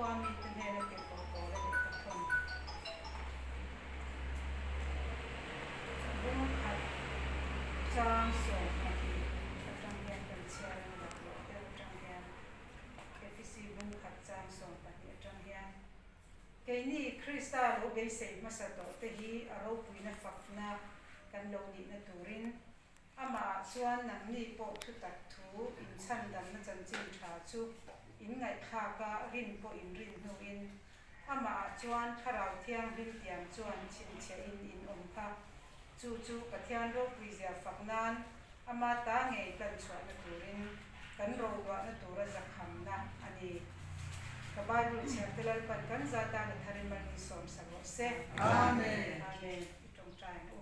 khuaa mite hnena tirhkoh Paula lehkha thawn bung khat chang 12 atang hian kan chhiar ang laklawh deuh atang hian Efesi bung khat chang 12 atang hian Keini Krista lo beisei hmasa tawhte hi a ropuina fakna kan lo nihna turin Amah ah chuan nangni pawh thutak thu inchhandamna chanchin tha chu in ngaihthlak a, rin pawh in rin hnuin amah ah chuan Thlarau Thianghlim tiam chuan chhinchhiahin in awm kha. Chu chu Pathian ropuizia fak nan ama ta ngei tan chhuahna turin kan rohluahna tura zakhamna a ni. Ka Bible chhiarte Lalpan kan za tan a tharin mal min sawmsak rawh se. Amen. Amen. I tawngtai ang u.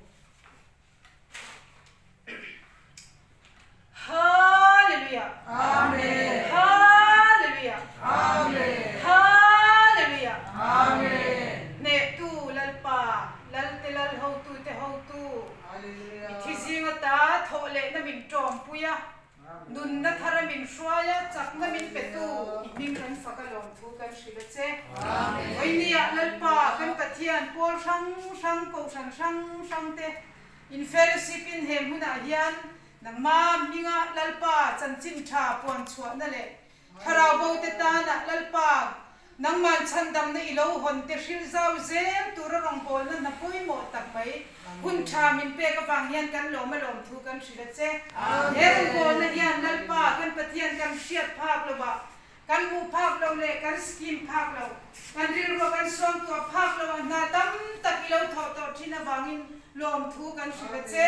Hallelujah. Amen. Hallelujah. Amen. Hallelujah. Amen. Hnehtu Lalpa, Lalte Lal hotute hotu, mithi zinga ta thawh lehna min tawmpui a, Nunna thara min hruai a, chakna min petu i hming kan fak a lawmthu kan hrilh a che. Vawinia Lalpa kan Pathian pawl hrang hrang, kohhran hrang hrang te in fellowship in he hmunah hian nangma hminga Lalpa chanchin tha puan chhuahna leh Thlarau bo te tana Lalpa nangman chhandamna i lo hawn te hrilh zau zel tura rawngbawlna hna pawimawh tak mai hun tha min pek avang hian kan lawm a lawm thu kan hrilh a che. He rawngbawlna hian Lalpa kan Pathian kan hriat phak lo ah, kan hmuh phak lo leh kan scheme phak lo, kan rilrua kan suangtuah phak lo ah hna tam tak i lo thawh tawh thin avangin Lawmthu kan hrilh a che.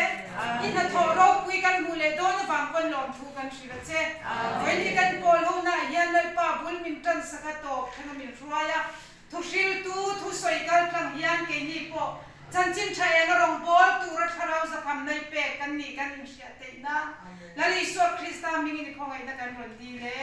I hnathawh ropui kan hmuh leh dawn avang pawn lawmthu kan hrilh a che. Vawiin kan pawl honaah hian Lalpa bul min tan sak a tawp thleng a min hruai a. Thuhriltu thusawi kal tlang hian keini pawh chanchin tha eng a rawn bawl tura thlarau zakham nei pek kan nih kan inhriat theih nan Lal Isua Krista hmingin i khawngaihna kan rawn dil e.